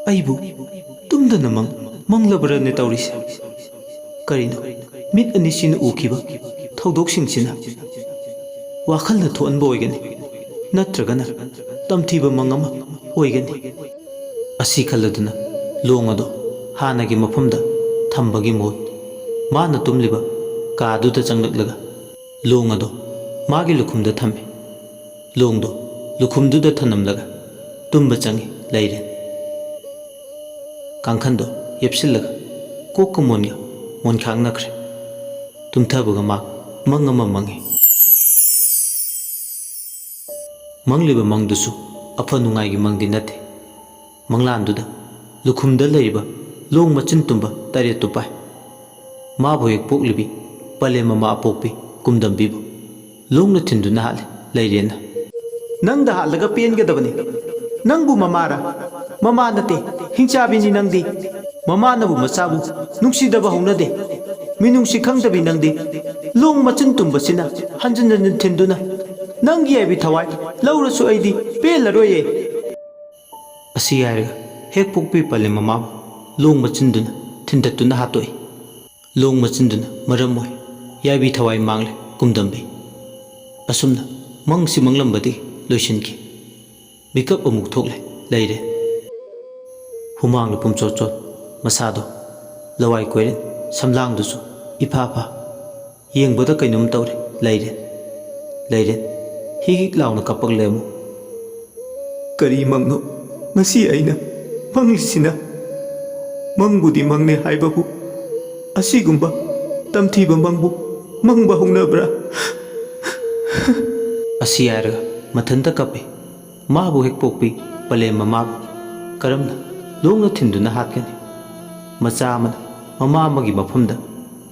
"ꯑꯩꯕꯨ ꯇꯨꯝꯗꯅ ꯃꯪ ꯃꯪꯂꯕ꯭ꯔꯅꯦ ꯇꯧꯔꯤꯁꯦ? ꯀꯔꯤꯅꯣ ꯃꯤꯠ ꯑꯅꯤꯁꯤꯅ ꯎꯈꯤꯕ ꯊꯧꯗꯣꯛꯁꯤꯡꯁꯤꯅ ꯋꯥꯈꯜꯅ ꯊꯣꯛꯍꯟꯕ ꯑꯣꯏꯒꯅꯤ, ꯅꯠꯇ꯭ꯔꯒꯅ ꯇꯝꯊꯤꯕ ꯃꯪ ꯑꯃ ꯑꯣꯏꯒꯅꯤ?" ꯑꯁꯤ ꯈꯜꯂꯗꯨꯅ ꯂꯣꯡ ꯑꯗꯣ ꯍꯥꯟꯅꯒꯤ ꯃꯐꯝꯗ ꯊꯝꯕꯒꯤ ꯃꯍꯨꯠ ꯃꯥꯅ ꯇꯨꯝꯂꯤꯕ ꯀꯥꯗꯨꯗ ꯆꯪꯂꯛꯂꯒ ꯂꯣꯡ ꯑꯗꯣ ꯃꯥꯒꯤ ꯂꯨꯈꯨꯝꯗ ꯊꯝꯃꯤ꯫ ꯂꯣꯡꯗꯣ ꯂꯨꯈꯨꯝꯗꯨꯗ ꯊꯅꯝꯂꯒ ꯇꯨꯝꯕ ꯆꯪꯉꯤ ꯂꯩꯔꯦꯟ꯫ ꯀꯥꯡꯈꯟꯗꯣ ꯌꯦꯞꯁꯤꯜꯂꯒ ꯀꯣꯛꯀ ꯃꯣꯟꯒ ꯃꯣꯟꯈꯥꯡꯅꯈ꯭ꯔꯦ꯫ ꯇꯨꯝꯊꯕꯒ ꯃꯥ ꯃꯪ ꯑꯃ ꯃꯪꯉꯤ꯫ ꯃꯪꯂꯤꯕ ꯃꯪꯗꯨꯁꯨ ꯑꯐ ꯅꯨꯡꯉꯥꯏꯒꯤ ꯃꯪꯗꯤ ꯅꯠꯇꯦ꯫ ꯃꯪꯂꯥꯟꯗꯨꯗ ꯂꯨꯈꯨꯝꯗ ꯂꯩꯔꯤꯕ ꯂꯣꯡ ꯃꯆꯤꯟ ꯇꯨꯝꯕ ꯇꯔꯦꯠꯇꯨ ꯄꯥꯏ꯫ ꯃꯥꯕꯨ ꯍꯦꯛ ꯄꯣꯛꯂꯤꯕꯤ ꯄꯂꯦꯝ ꯃꯃꯥ ꯑꯄꯣꯛꯄꯤ ꯀꯨꯝꯗꯝꯕꯤꯕꯨ ꯂꯣꯡꯅ ꯊꯤꯟꯗꯨꯅ ꯍꯥꯠꯂꯤ ꯂꯩꯔꯦꯟꯅ꯫ ꯅꯪꯗ ꯍꯥꯠꯂꯒ ꯄꯦꯟꯒꯗꯕꯅꯤ꯫ ꯅꯪꯕꯨ ꯃꯃꯥꯔ? ꯃꯃꯥ ꯅꯠꯇꯦ, ꯍꯤꯡꯆꯥꯕꯤꯅꯤ ꯅꯪꯗꯤ꯫ ꯃꯃꯥꯅꯕꯨ ꯃꯆꯥꯕꯨ ꯅꯨꯡꯁꯤꯗꯕ ꯍꯧꯅꯗꯦ꯫ ꯃꯤꯅꯨꯡꯁꯤ ꯈꯪꯗꯕꯤ ꯅꯪꯗꯤ꯫ ꯂꯣꯡ ꯃꯆꯤꯟ ꯇꯨꯝꯕꯁꯤꯅ ꯍꯟꯖꯤꯟ ꯍꯟꯖꯤꯟ ꯊꯤꯟꯗꯨꯅ ꯅꯪꯒꯤ ꯌꯥꯏꯕꯤ ꯊꯋꯥꯏ ꯂꯧꯔꯁꯨ ꯑꯩꯗꯤ ꯄꯦꯜꯂꯔꯣꯏꯌꯦ꯫ ꯑꯁꯤ ꯍꯥꯏꯔꯒ ꯍꯦꯛ ꯄꯣꯛꯄꯤ ꯄꯂꯦꯝ ꯃꯃꯥꯕꯨ ꯂꯣꯡ ꯃꯆꯤꯟꯗꯨꯅ ꯊꯤꯟꯗꯠꯇꯨꯅ ꯍꯥꯠꯇꯣꯛꯏ꯫ ꯂꯣꯡ ꯃꯆꯤꯟꯗꯨꯅ ꯃꯔꯝ ꯑꯣꯏ ꯌꯥꯏꯕꯤ ꯊꯋꯥꯏ ꯃꯥꯡꯂꯦ ꯀꯨꯝꯗꯝꯕꯤ꯫ ꯑꯁꯨꯝꯅ ꯃꯪꯁꯤ ꯃꯪꯂꯝꯕꯗꯒꯤ ꯂꯣꯏꯁꯤꯟꯈꯤ꯫ ꯃꯤꯀꯞ ꯑꯃꯨꯛ ꯊꯣꯛꯂꯦ ꯂꯩꯔꯦ꯫ ꯍꯨꯃꯥꯡꯅ ꯄꯨꯝꯆꯣꯠ ꯆꯣꯠ ꯃꯁꯥꯗꯣ꯫ ꯂꯋꯥꯏ ꯀꯣꯏꯔꯦꯟ ꯁꯝꯂꯥꯡꯗꯨꯁꯨ ꯏꯐꯥ ꯐꯥ꯫ ꯌꯦꯡꯕꯗ ꯀꯩꯅꯣꯝ ꯇꯧꯔꯦ ꯂꯩꯔꯦ꯫ ꯂꯩꯔꯦ꯫ ꯍꯤꯛ ꯍꯤꯛ ꯂꯥꯎꯅ ꯀꯞꯄꯛꯂꯦ ꯑꯃꯨꯛ꯫ ꯀꯔꯤ ꯃꯪꯅꯣ ꯉꯁꯤ ꯑꯩꯅ ꯃꯪꯂꯤꯁꯤꯅ? ꯃꯪꯕꯨꯗꯤ ꯃꯪꯅꯦ ꯍꯥꯏꯕꯕꯨ ꯑꯁꯤꯒꯨꯝꯕ ꯇꯝꯊꯤꯕ ꯃꯪꯕꯨ ꯃꯪꯕ ꯍꯧꯅꯕ꯭ꯔꯥ? ꯑꯁꯤ ꯍꯥꯏꯔꯒ ꯃꯊꯟꯇ ꯀꯞꯄꯤ꯫ ꯃꯥꯕꯨ ꯍꯦꯛ ꯄꯣꯛꯄꯤ ꯄꯂꯦꯝ ꯃꯃꯥꯕꯨ ꯀꯔꯝꯅ ꯂꯣꯡꯅ ꯊꯤꯟꯗꯨꯅ ꯍꯥꯠꯀꯅꯤ? ꯃꯆꯥ ꯑꯃꯅ ꯃꯃꯥ ꯑꯃꯒꯤ ꯃꯐꯝꯗ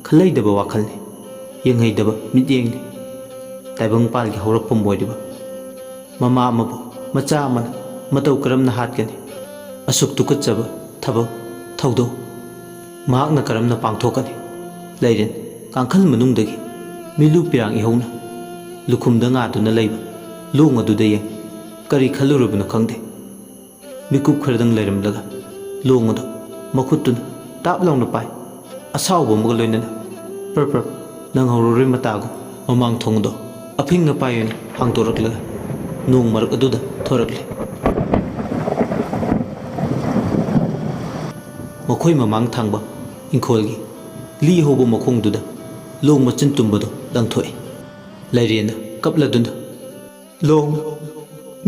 ꯈꯜꯂꯩꯗꯕ ꯋꯥꯈꯜꯅꯤ, ꯌꯦꯡꯍꯩꯗꯕ ꯃꯤꯠꯌꯦꯡꯅꯤ꯫ ꯇꯥꯏꯕꯪꯄꯥꯜꯒꯤ ꯍꯧꯔꯛꯐꯝ ꯑꯣꯏꯔꯤꯕ ꯃꯃꯥ ꯑꯃꯕꯨ ꯃꯆꯥ ꯑꯃꯅ ꯃꯇꯧ ꯀꯔꯝꯅ ꯍꯥꯠꯀꯅꯤ? ꯑꯁꯨꯛ ꯇꯨꯀꯠꯆꯕ ꯊꯕꯛ ꯊꯧꯗꯣꯛ ꯃꯍꯥꯛꯅ ꯀꯔꯝꯅ ꯄꯥꯡꯊꯣꯛꯀꯅꯤ? ꯂꯩꯔꯦꯟ ꯀꯥꯡꯈꯜ ꯃꯅꯨꯡꯗꯒꯤ ꯃꯤꯠꯂꯨ ꯄꯤꯔꯥꯡ ꯏꯍꯧꯅ ꯂꯨꯈꯨꯝꯗ ꯉꯥꯗꯨꯅ ꯂꯩꯕ ꯂꯣꯡ ꯑꯗꯨꯗ ꯌꯦꯡ ꯀꯔꯤ ꯈꯜꯂꯨꯔꯕꯅꯣ ꯈꯪꯗꯦ꯫ ꯃꯤꯀꯨꯞ ꯈꯔꯗꯪ ꯂꯩꯔꯝꯂꯒ ꯂꯣꯡ ꯑꯗꯨ ꯃꯈꯨꯠꯇꯨꯅ ꯇꯥꯞ ꯂꯥꯎꯅ ꯄꯥꯏ꯫ ꯑꯁꯥꯎꯕ ꯑꯃꯒ ꯂꯣꯏꯅꯅ ꯄ꯭ꯔꯞ ꯄ꯭ꯔꯞ ꯅꯪꯍꯧꯔꯔꯣꯏ ꯃꯇꯥꯒꯨꯝ ꯃꯃꯥꯡ ꯊꯣꯡꯗꯣ ꯑꯐꯤꯡ ꯑꯄꯥꯏ ꯑꯣꯏꯅ ꯍꯥꯡꯗꯣꯔꯛꯂꯒ ꯅꯣꯡ ꯃꯔꯛ ꯑꯗꯨꯗ ꯊꯣꯔꯛꯂꯦ꯫ ꯃꯈꯣꯏ ꯃꯃꯥꯡ ꯊꯪꯕ ꯏꯪꯈꯣꯜꯒꯤ ꯂꯤ ꯍꯧꯕ ꯃꯈꯣꯡꯗꯨꯗ ꯂꯣꯡ ꯃꯆꯤꯟ ꯇꯨꯝꯕꯗꯨ ꯂꯪꯊꯣꯛꯏ꯫ ꯂꯩꯔꯦꯟꯅ ꯀꯞꯂꯗꯨꯅ, "ꯂꯣꯡ,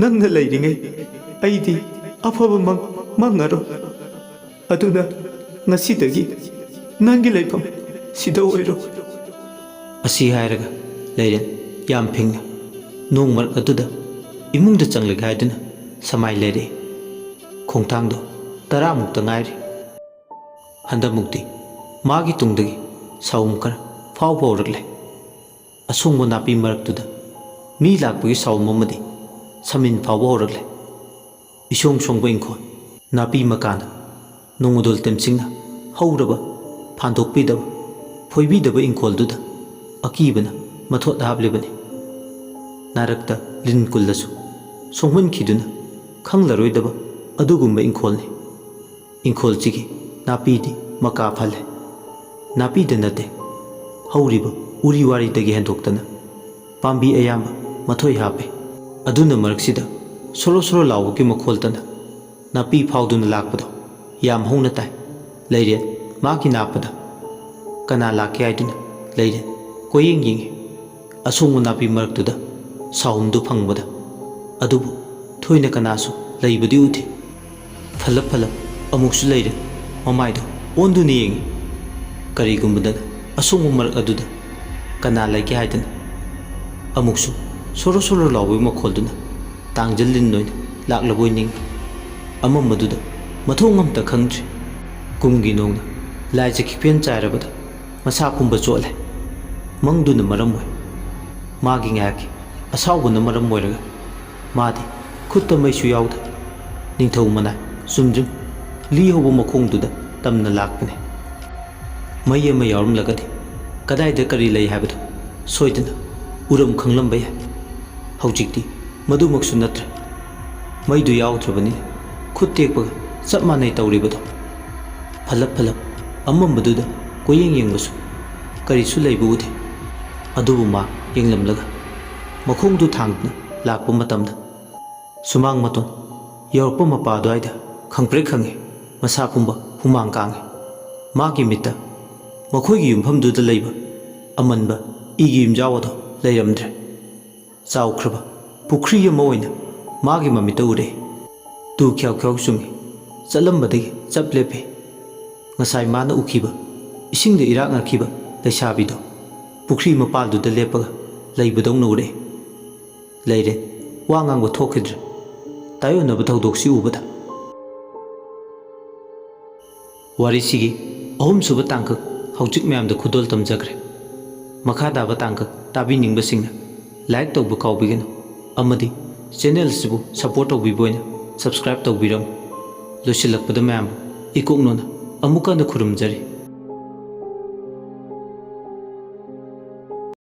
ꯅꯪꯅ ꯂꯩꯔꯤꯉꯩ ꯑꯩꯗꯤ ꯑꯐꯕ ꯃꯪ ꯃꯪꯉꯔꯣꯏ꯫ ꯑꯗꯨꯅ ꯉꯁꯤꯗꯒꯤ ꯅꯪꯒꯤ ꯂꯩꯐꯝ ꯁꯤꯗ ꯑꯣꯏꯔꯣ"꯫ ꯑꯁꯤ ꯍꯥꯏꯔꯒ ꯂꯩꯔꯦꯟ ꯌꯥꯝ ꯐꯤꯡꯅ ꯅꯣꯡ ꯃꯔꯛ ꯑꯗꯨꯗ ꯏꯃꯨꯡꯗ ꯆꯪꯂꯒꯦ ꯍꯥꯏꯗꯨꯅ ꯁꯃꯥꯏ ꯂꯩꯔꯛꯏ꯫ ꯈꯣꯡꯊꯥꯡꯗꯣ ꯇꯔꯥꯃꯨꯛꯇ ꯉꯥꯏꯔꯤ꯫ ꯍꯟꯗꯛꯃꯨꯛꯇꯤ ꯃꯥꯒꯤ ꯇꯨꯡꯗꯒꯤ ꯁꯥꯎꯝ ꯈꯔ ꯐꯥꯎ ꯐꯥꯎꯔꯛꯂꯦ꯫ ꯑꯁꯣꯡꯕ ꯅꯥꯄꯤ ꯃꯔꯛꯇꯨꯗ ꯃꯤ ꯂꯥꯛꯄꯒꯤ ꯁꯥꯎꯝ ꯑꯃꯗꯤ ꯁꯃꯤꯟ ꯐꯥꯎꯕ ꯍꯧꯔꯛꯂꯦ꯫ ꯏꯁꯣꯡ ꯁꯣꯡꯕ ꯏꯪꯈꯣꯜ, ꯅꯥꯄꯤ ꯃꯀꯥꯅ, ꯅꯣꯡꯃꯗꯣꯜ ꯇꯦꯝꯁꯤꯡꯅ ꯍꯧꯔꯕ, ꯐꯥꯟꯗꯣꯛꯄꯤꯗꯕ, ꯐꯣꯏꯕꯤꯗꯕ ꯏꯪꯈꯣꯜꯗꯨꯗ ꯑꯀꯤꯕꯅ ꯃꯊꯣꯠ ꯍꯥꯞꯂꯤꯕꯅꯤ꯫ ꯅꯥꯔꯛꯇ ꯂꯤꯟ ꯀꯨꯜꯂꯁꯨ ꯁꯣꯡꯍꯟꯈꯤꯗꯨꯅ ꯈꯪꯂꯔꯣꯏꯗꯕ ꯑꯗꯨꯒꯨꯝꯕ ꯏꯪꯈꯣꯜꯅꯤ꯫ ꯏꯪꯈꯣꯜꯁꯤꯒꯤ ꯅꯥꯄꯤꯗꯤ ꯃꯀꯥ ꯐꯜꯂꯦ꯫ ꯅꯥꯄꯤꯗ ꯅꯠꯇꯦ, ꯍꯧꯔꯤꯕ ꯎꯔꯤ ꯋꯥꯔꯤꯗꯒꯤ ꯍꯦꯟꯗꯣꯛꯇꯅ ꯄꯥꯝꯕꯤ ꯑꯌꯥꯝꯕ ꯃꯊꯣꯏ ꯍꯥꯞꯄꯦ꯫ ꯑꯗꯨꯅ ꯃꯔꯛꯁꯤꯗ ꯁꯣꯔꯣ ꯁꯣꯔꯣ ꯂꯥꯎꯕꯒꯤ ꯃꯈꯣꯜꯇꯅ ꯅꯥꯄꯤ ꯐꯥꯎꯗꯨꯅ ꯂꯥꯛꯄꯗꯣ ꯌꯥꯝ ꯍꯧꯅ ꯇꯥꯏ꯫ ꯂꯩꯔꯦ ꯃꯥꯒꯤ ꯅꯥꯛꯄꯗ꯫ ꯀꯅꯥ ꯂꯥꯛꯀꯦ ꯍꯥꯏꯗꯨꯅ ꯂꯩꯔꯦ ꯀꯣꯏꯌꯦꯡ ꯌꯦꯡꯉꯤ꯫ ꯑꯁꯣꯡꯕ ꯅꯥꯄꯤ ꯃꯔꯛꯇꯨꯗ ꯁꯥꯍꯨꯝꯗꯨ ꯐꯪꯕꯗ꯫ ꯑꯗꯨꯕꯨ ꯊꯣꯏꯅ ꯀꯅꯥꯁꯨ ꯂꯩꯕꯗꯤ ꯎꯗꯦ꯫ ꯐꯜꯂꯞ ꯐꯜꯂꯞ ꯑꯃꯨꯛꯁꯨ ꯂꯩꯔꯦ꯫ ꯃꯃꯥꯏꯗꯣ ꯑꯣꯟꯗꯨꯅ ꯌꯦꯡꯉꯤ꯫ ꯀꯔꯤꯒꯨꯝꯕꯗꯅ ꯑꯁꯣꯡꯕ ꯃꯔꯛ ꯑꯗꯨꯗ ꯀꯅꯥ ꯂꯩꯒꯦ ꯍꯥꯏꯗꯅ꯫ ꯑꯃꯨꯛꯁꯨ ꯁꯣꯔꯣ ꯁꯣꯔꯣ ꯂꯥꯎꯕꯒꯤ ꯃꯈꯣꯜꯗꯨꯅ ꯇꯥꯡꯖꯜ ꯂꯤꯟ ꯑꯣꯏꯅ ꯂꯥꯛꯂꯕꯣꯏ ꯅꯤꯡꯏ꯫ ꯑꯃꯝꯕꯗꯨꯗ ꯃꯊꯣꯡ ꯑꯝꯇ ꯈꯪꯗ꯭ꯔꯤ꯫ ꯀꯨꯝꯒꯤ ꯅꯣꯡꯅ ꯂꯥꯏꯖ ꯈꯤꯄꯦꯟ ꯆꯥꯏꯔꯕꯗ ꯃꯁꯥ ꯄꯨꯝꯕ ꯆꯣꯠꯂꯦ꯫ ꯃꯪꯗꯨꯅ ꯃꯔꯝ ꯑꯣꯏ꯫ ꯃꯥꯒꯤ ꯉꯥꯏꯍꯥꯛꯀꯤ ꯑꯁꯥꯎꯕꯅ ꯃꯔꯝ ꯑꯣꯏꯔꯒ ꯃꯥꯗꯤ ꯈꯨꯠꯇ ꯃꯩꯁꯨ ꯌꯥꯎꯗ ꯅꯤꯡꯊꯧ ꯃꯅꯥꯏ ꯆꯨꯝꯗ꯭ꯔꯤꯡ ꯂꯤ ꯍꯧꯕ ꯃꯈꯣꯡꯗꯨꯗ ꯇꯝꯅ ꯂꯥꯛꯄꯅꯤ꯫ ꯃꯩ ꯑꯃ ꯌꯥꯎꯔꯝꯂꯒꯗꯤ ꯀꯗꯥꯏꯗ ꯀꯔꯤ ꯂꯩ ꯍꯥꯏꯕꯗꯨ ꯁꯣꯏꯗꯅ ꯎꯔꯝ ꯈꯪꯂꯝꯕ ꯌꯥꯏ꯫ ꯍꯧꯖꯤꯛꯇꯤ ꯃꯗꯨꯃꯛꯁꯨ ꯅꯠꯇ꯭ꯔꯦ꯫ ꯃꯩꯗꯨ ꯌꯥꯎꯗ꯭ꯔꯕꯅꯤꯅ ꯈꯨꯠ ꯇꯦꯛꯄꯒ ꯆꯞ ꯃꯥꯟꯅꯩ ꯇꯧꯔꯤꯕꯗꯣ꯫ ꯐꯂꯞ ꯐꯂꯞ ꯑꯃꯝꯕꯗꯨꯗ ꯀꯣꯏꯌꯦꯡ ꯌꯦꯡꯕꯁꯨ ꯀꯔꯤꯁꯨ ꯂꯩꯕ ꯎꯗꯦ꯫ ꯑꯗꯨꯕꯨ ꯃꯥ ꯌꯦꯡꯂꯝꯂꯒ ꯃꯈꯣꯡꯗꯨ ꯊꯥꯡꯗꯨꯅ ꯂꯥꯛꯄ ꯃꯇꯝꯗ ꯁꯨꯃꯥꯡ ꯃꯇꯣꯟ ꯌꯧꯔꯛꯄ ꯃꯄꯥ ꯑꯗꯨꯋꯥꯏꯗ ꯈꯪꯄ꯭ꯔꯦꯛ ꯈꯪꯉꯤ꯫ ꯃꯁꯥ ꯄꯨꯝꯕ ꯍꯨꯃꯥꯡ ꯀꯥꯡꯉꯤ꯫ ꯃꯥꯒꯤ ꯃꯤꯠꯇ ꯃꯈꯣꯏꯒꯤ ꯌꯨꯝꯐꯝꯗꯨꯗ ꯂꯩꯕ ꯑꯃꯟꯕ ꯏꯒꯤ ꯌꯨꯝꯖꯥꯎ ꯑꯗꯨ ꯂꯩꯔꯝꯗ꯭ꯔꯦ꯫ ꯆꯥꯎꯈ꯭ꯔꯕ ꯄꯨꯈ꯭ꯔꯤ ꯑꯃ ꯑꯣꯏꯅ ꯃꯥꯒꯤ ꯃꯃꯤꯠꯇ ꯎꯔꯦ꯫ ꯇꯨ ꯈ꯭ꯌꯥꯎ ꯈ꯭ꯌꯥꯎ ꯆꯨꯡꯉꯤ꯫ ꯆꯠꯂꯝꯕꯗꯒꯤ ꯆꯞ ꯂꯦꯞꯄꯤ꯫ ꯉꯁꯥꯏ ꯃꯥꯅ ꯎꯈꯤꯕ ꯏꯁꯤꯡꯗ ꯏꯔꯥꯛꯅꯈꯤꯕ ꯂꯩꯁꯥꯕꯤꯗꯣ ꯄꯨꯈ꯭ꯔꯤ ꯃꯄꯥꯜꯗꯨꯗ ꯂꯦꯞꯄꯒ ꯂꯩꯕꯗꯧꯅ ꯎꯔꯛꯏ꯫ ꯂꯩꯔꯦ꯫ ꯋꯥ ꯉꯥꯡꯕ ꯊꯣꯛꯈꯤꯗ꯭ꯔꯦ꯫ ꯇꯥꯏꯑꯣꯟꯅꯕ ꯊꯧꯗꯣꯛꯁꯤ ꯎꯕꯗ꯫ ꯋꯥꯔꯤꯁꯤꯒꯤ ꯑꯍꯨꯝꯁꯨꯕ ꯇꯥꯡꯀꯛ ꯍꯧꯖꯤꯛ ꯃꯌꯥꯝꯗ ꯈꯨꯗꯣꯜ ꯇꯝꯖꯈ꯭ꯔꯦ꯫ ꯃꯈꯥ ꯇꯥꯕ ꯇꯥꯡꯀꯛ ꯇꯥꯕꯤꯅꯤꯡꯕꯁꯤꯡꯅ like ꯇꯧꯕ ꯀꯥꯎꯕꯤꯒꯅꯨ ꯑꯃꯗꯤ ꯆꯦꯅꯦꯜꯁꯤꯕꯨ ꯁꯄꯣꯔꯠ ꯇꯧꯕꯤꯕ ꯑꯣꯏꯅ ꯁꯕꯁꯀ꯭ꯔꯥꯏꯕ ꯇꯧꯕꯤꯔꯝꯃꯨ꯫ ꯂꯣꯏꯁꯤꯜꯂꯛꯄꯗ ꯃꯌꯥꯝꯕꯨ ꯏꯀꯣꯛꯅꯣꯅ ꯑꯃꯨꯛꯀ ꯍꯟꯅ ꯈꯨꯔꯨꯝꯖꯔꯤ꯫